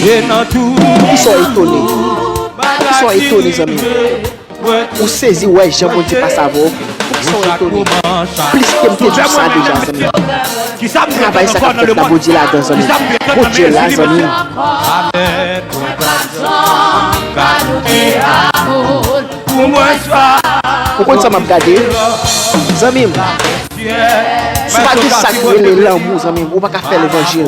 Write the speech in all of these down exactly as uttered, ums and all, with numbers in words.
Poukisa w etone? Poukisa w etone, zanmi m? Ou sezi wè jan Bondye pase avè w? Poukisa w etone? Plis ke m te di w sa deja, zanmi m. Travay sa k ap fèt la, Bondye ladan, zanmi m. Bondye la, zanmi m. Ou konn sa m ap gade? Zanmi m, si w pa gen sa k rele lanmou, zanmi m, ou pa ka fè levanjil.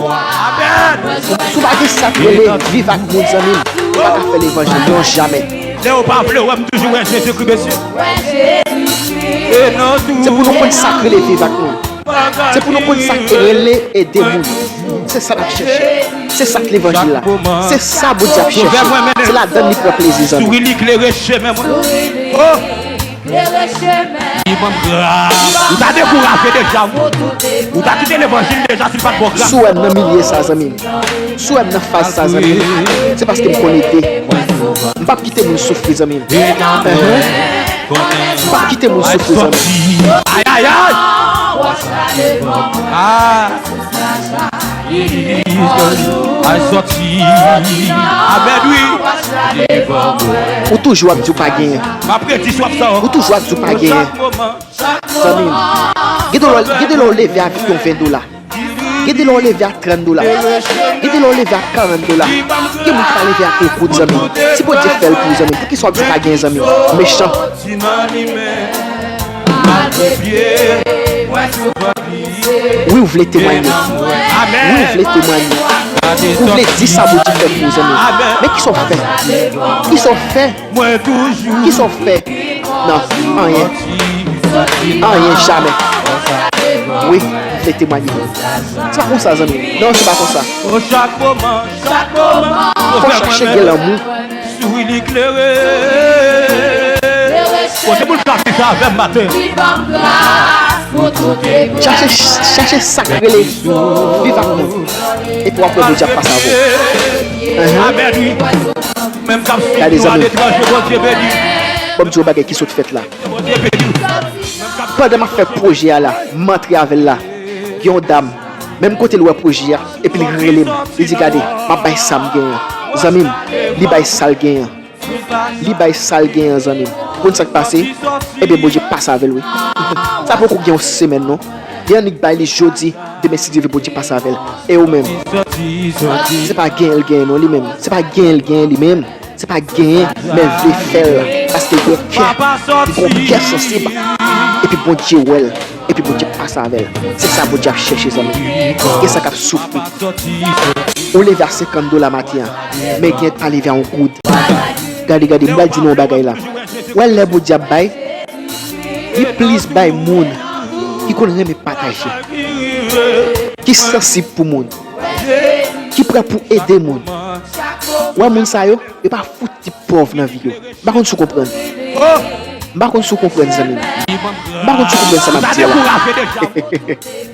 Si w pa gen sa k rele viv ak moun, zanmi m, ou pa ka fè levanjil, non, jamè. Lè yo pa vle wè m, toujou wè Jezikri, mesye. Se pou nou konn sa k rele viv ak moun. Se pou nou konn sa k rele ede moun. Se sa n ap chèche. Se sa k levanjil la. Se sa Bondye ap chèche. Se ladan l li pran plezi, zanmi. Souri li klere chemen mwen. Oh! Li ban m gras. Ou ta dekouraje deja, wi. Ou ta kite levanjil deja si l pa t ba w gras. Si w wè m nan milye sa, zanmi m. Si w wè m nan faz sa, zanmi m, se paske m konn ede. M p ap kite moun soufri, zanmi m. Enhen. M p ap kite moun soufri, zanmi m. Ay, ay, ay! Ah! Ay, sòti. Amèn, wi. Ou toujou ap di w pa genyen. M ap redi swaf sa, o. Ou toujou ap di w pa genyen. Zanmi m, gen de lè, gen de lè w leve avèk yon ven dola. Gen de lè w leve ak trant dola. Gen de lè w leve ak karant dola. Gen moun ki pa leve ak yon goud, zanmi m. Si Bondye fè l pou ou, zanmi m, poukisa w ap di pa gen, zanmi m? Mechan. Wi, ou vle temwanye. Wi, ou vle temwanye. Ou vle di sa Bondye fè pou ou, zanmi m. Men kisa w fè? Kisa w fè? Kisa w fè? Non, anyen. Anyen, jamè. Wi, m vle temwanye. Se pa konsa, zanmi m. Non, se pa konsa. Fò w chache gen lanmou. Kote moun k ap viv avè m maten? Chache, chache sa k rele viv ak moun. Epi w ap wè Bondye ap pase avè w. Enhen. Amèn, wi. Gade, zanmi m. Ban m di w yon bagay ki sot fèt la. Pandan m ap fè pwojè a la, m antre avè l la. Gen yon dam, menm kote l wè pwojè a, epi l rele m. Li di, "Gade, m ap bay sa m genyen." Zanmi m, li bay sa l genyen. Li bay sa l genyen, zanmi m. Ou konn sa k pase? Ebyen, Bondye pase avè l, wi. Sa poko gen yon semèn, non. Li annik bay li jodi, demen, si Dye vle, Bondye pase avè l. E ou menm? Se pa genyen l genyen, non, li menm. Se pa genyen l genyen, li menm. Se pa genyen, men vle fè l, paske gon kè, gon kè sansib. Epi Bondye wè l, epi Bondye pase avè l. Se sa Bondye ap chèche, zanmi. Gen sa k ap soufri. Ou leve a senkant dola maten an, men gen pa leve a yon goud. Gade, gade, m pral di nou yon bagay la. Wè lè Bondye ap bay, li plis bay moun ki konn renmen pataje, ki sansib pou moun, ki prè pou ede moun. Wè moun sa yo, yo pa fouti pòv nan vi yo. M pa konn si w konprann. M pa konn si w konprann, zanmi m. M pa konn si w konprann sa m ap di a la.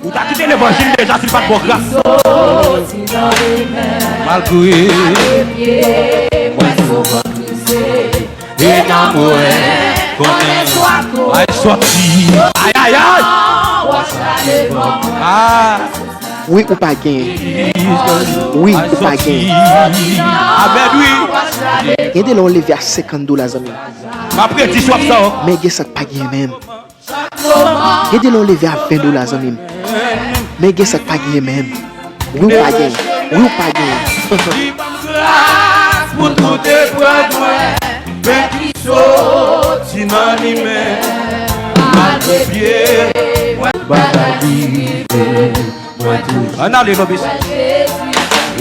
Ou ta kite levanjil deja si l pa t ba w gras. Malgre. E nan mwen, konnen. Ay, sòti. Ay, ay, ay. Ah. Wi, ou pa genyen. Wi, ou pa genyen. Amèn, wi. Gen de lè w leve a senkant dola, zanmi m. M ap redi swaf sa, o. Men gen sa k pa genyen menm. Gen de lè w leve a ven dola, zanmi m. Men gen sa k pa genyen menm. Wi, ou pa genyen. Wi, ou pa genyen. Li ban m gras pou tout eprèv mwen, men ki soti nan li menm. Malgre pye mwen pa ta rive. Ann ale, non, mesye.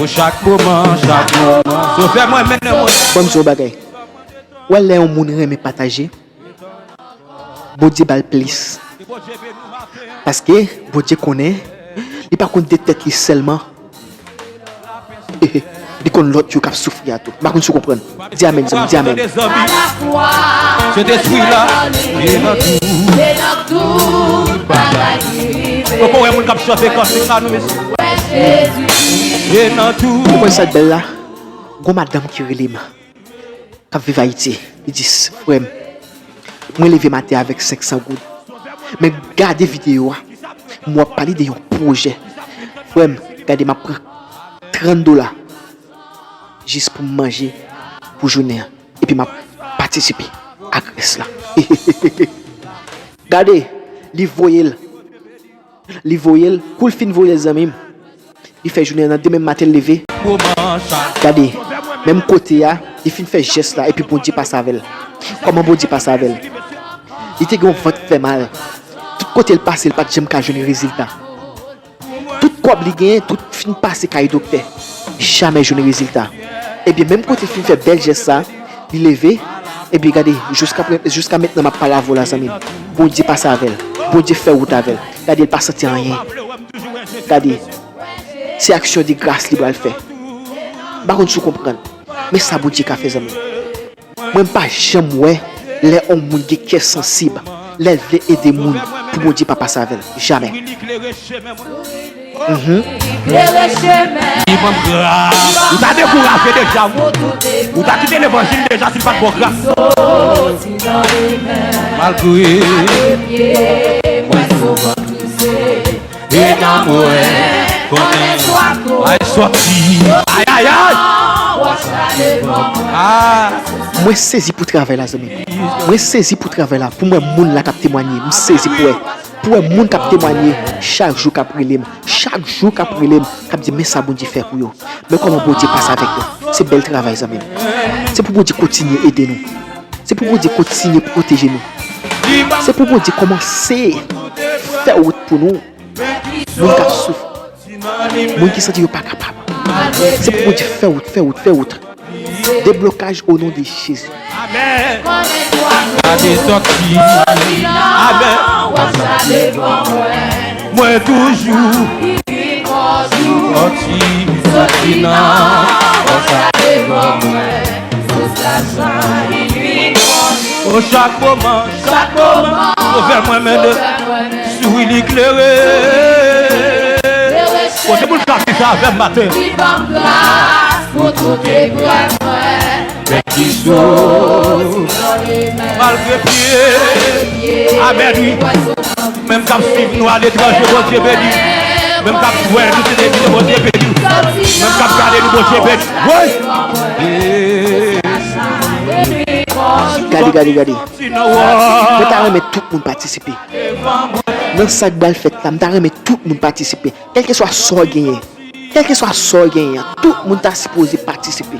O chak moman, chak moman. Sovè mwen, mennen mwen. Ban m di w yon bagay. Wè lè yon moun renmen pataje, Bondye ba l plis. Paske Bondye konnen, li pa konn de tèt li sèlman. Li konn lòt yo k ap soufri a tou. M pa konn si w konprann. Di amèn, zanmi, di amèn. Sentespri la, e nan tout bagay. Poko wè moun k ap chante kantik la, non, mesye. E nan tout. Ou konn sa k bèl la? Gon madanm ki rele m, k ap viv Ayiti. Li di, "Frè m, mwen leve maten avèk senk san goud. Men gade videyo a, m wè w ap pale de yon pwojè. Frè m, gade, m ap pran trant dola." jis pou m manje pou jounen an. Epi m ap patisipe ak rès la. Gade, li voye l. Li voye l. Kou l fin voye l, zanmi m, li fè jounen an, nan demen maten l leve. Gade, menm kote a, li fin fè jès la, epi Bondye pase avè l. Kòman Bondye pase avè l? Li te gen yon vant ki fè mal. Tout kote l pase, l pa t janm ka jwenn rezilta. Tout kòb li genyen, tout fin pase kay doktè. Jamè jwenn rezilta. Ebyen, menm kote l fin fè bèl jès sa, li leve. Ebyen, gade, jiska pre-, jiska mentnan m ap pale avè w la, zanmi m. Bondye pase avè l. Bondye fè wout avè l. Gade, l pa santi anyen. Gade, se aksyon de gras li pral fè. M pa konn si w konprann. Men sa Bondye ka fè, zanmi m. Mwen, m pa janm wè lè yon moun gen kè sansib, lè l vle ede moun, pou Bondye pa pase avè l. Jamè. Mhm. Li ban m gras. Ou ta dekouraje deja, wi. Ou ta kite levanjil deja si l pa t ba w gras. Malgre. E nan mwen, konnen. Ay, sòti. Ay, ay, ay. Ah. Mwen sezi pou travay la, zanmi m. Mwen sezi pou travay la. Pou m wè moun la k ap temwanye. M sezi pou wè. Pou wè moun k ap temwanye. Chak jou k ap rele m. Chak jou k ap rele m. K ap di, men sa Bondye fè pou yo. Men kòman Bondye pase avèk yo. Se bèl travay, zanmi m. Se pou Bondye kontinye ede nou. Se pou Bondye kontinye pwoteje nou. Se pou Bondye kòmanse fè wout pou nou. Moun k ap soufri. Moun ki santi yo pa kapab. Se pou Bondye fè wout, fè wout, fè wout. Deblokaj o non de Jezi. Amèn. Gade sòti. Amèn. Mwen toujou. Sòti, sòti nan. O chak moman, chak moman, Sovè mwen mennen, sou li klere. Kote moun k ap chita avè m maten? Li ban m gras pou tout eprèv mwen. Bèt ki sou. Malgre pye. Amèn, wi. Menm k ap swiv nou aletranje, Bondye beni. Menm k ap wè nou televize, Bondye beni. Menm k ap gade nou, Bondye beni. Wi. Gade, gade, gade. Mwen ta renmen tout moun patisipe. Nan sa k pral fèt la, m ta renmen tout moun patisipe. Kèlkeswa sa w genyen. Kèlkeswa sa w genyen an, tout moun ta sipoze patisipe.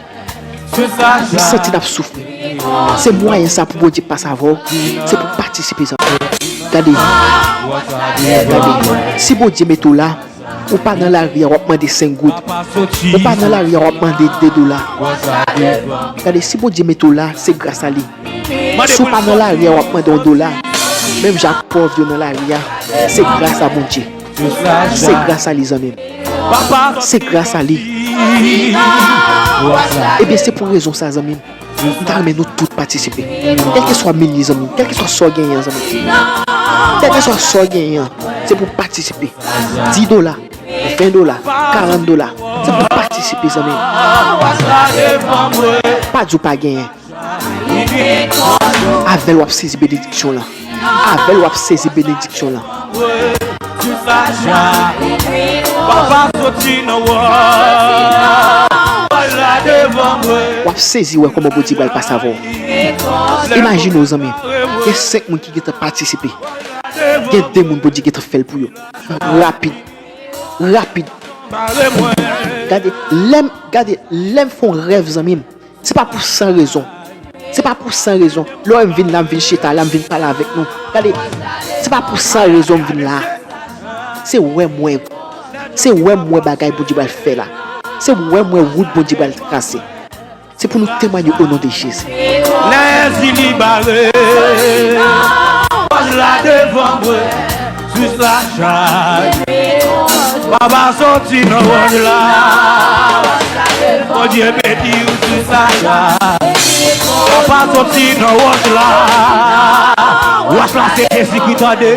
M santi n ap soufri. Se mwayen sa pou Bondye pase avè w, se pou patisipe, zanmi. Gade. Gade. Si Bondye mete w la, ou pa nan lari a, w ap mande senk goud. Ou pa nan lari a, w ap mande de dola. Gade, si Bondye mete w la, se gras a li. Si w pa nan lari a, w ap mande yon dola. Menm jan ak pòv yo nan lari a, se gras a Bondye. Se gras a li, zanmi m. Se gras a li. Ebyen, se pou rezon sa, zanmi m. M ta renmen nou tout patisipe. Kèlkeswa milye, zanmi m. Kèlkeswa sa w genyen an, zanmi m. Kèlkeswa sa w genyen an, se pou patisipe. Dis dola, ven dola, karant dola. Se pou patisipe, zanmi m. Pa di w pa genyen. Avè l w ap sezi benediksyon lan. Avè l w ap sezi benediksyon lan. Papa soti nan wòch la devan mwen. W ap sezi wè kòman Bondye pral pase avè w. Imajine w, zanmi, gen senk moun ki gentan patisipe. Gen de moun Bondye gentan fè l pou yo. Rapid. Rapid. Gade, lè m, gade, lè m fè yon rèv, zanmi m. Se pa pou san rezon. Se pa pou san rezon. Lè w wè m vin la, m vin chita la, m vin pale avèk nou. Gade, se pa pou san rezon m vin la. Se wè m wè, se wè m wè bagay Bondye pral fè la. Se wè m wè wout Bondye pral trase. Se pou nou temwanye o non de Jezi. Lèzili bare. Wòch la devan mwen. Sou sa chay. Papa soti nan wòch la. Bondye beni w sou sa chay. Papa soti nan wòch la. Wòch la se Jezi Kris, tande.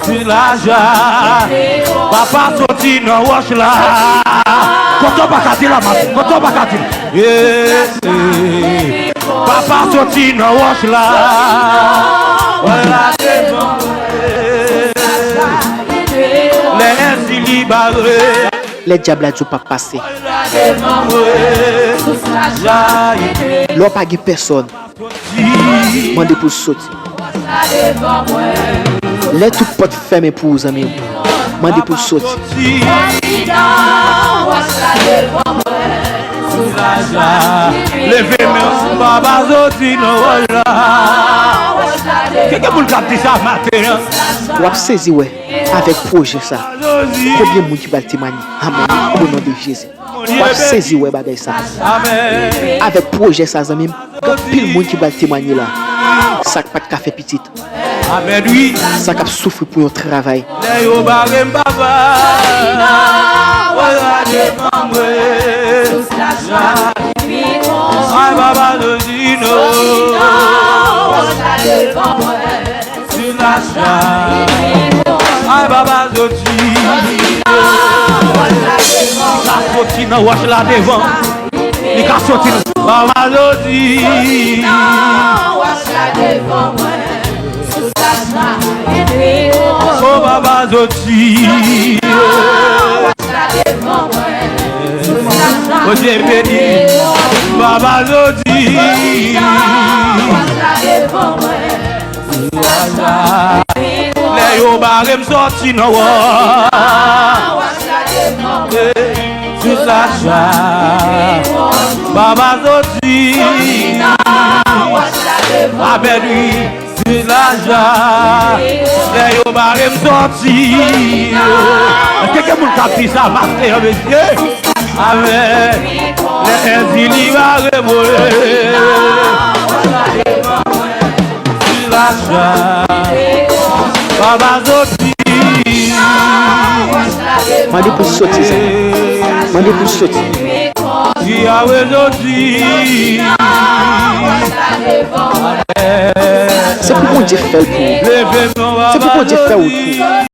Sou sa chay. Papa soti nan wòch la. Kote w pa ka di la, mas. Kote w pa ka di. Eh, eh. Papa soti nan wòch la. Wòch la devan mwen. Lèzili bare. Lè dyab la di w p ap pase. Lè w pa gen pèsòn, mande pou l soti. Lè tout pòt fèmen pou ou, zanmi m, mande pou l soti. Leve men w, Baba soti nan wòch la. Gen moun k ap di sa maten an. W ap sezi wè avèk pwojè sa. Konbyen moun ki pral temwanye? Amèn. O non de Jezi. W ap sezi wè bagay sa. Avèk pwojè sa, zanmi m, gen anpil moun ki pral temwanye la. Sa k pa t ka fè pitit. Amèn, wi. Sa k ap soufri pou yon travay. Lè yo bare m, papa, wòch la devan mwen. Ay, papa, soti nan wòch la devan mwen. Ay, papa, soti. Ka soti nan wòch la devan. Li ka soti nan. Papa, soti. O papa, soti. Bondye beni. Papa, soti. Lè yo bare m soti nan wòch. Sou sa cha. Papa, soti. Amèn, wi. Sou sa cha. Lè yo bare m soti. Èske gen moun k ap di sa maten an, mesye? Amèn. Lè ènsi li bare mwen. Sou sa cha. Papa, soti. Mande pou l soti, sa. Mande pou l soti. Yahweh, soti. Se pou Bondye fè l pou ou. Se pou Bondye fè wout pou ou.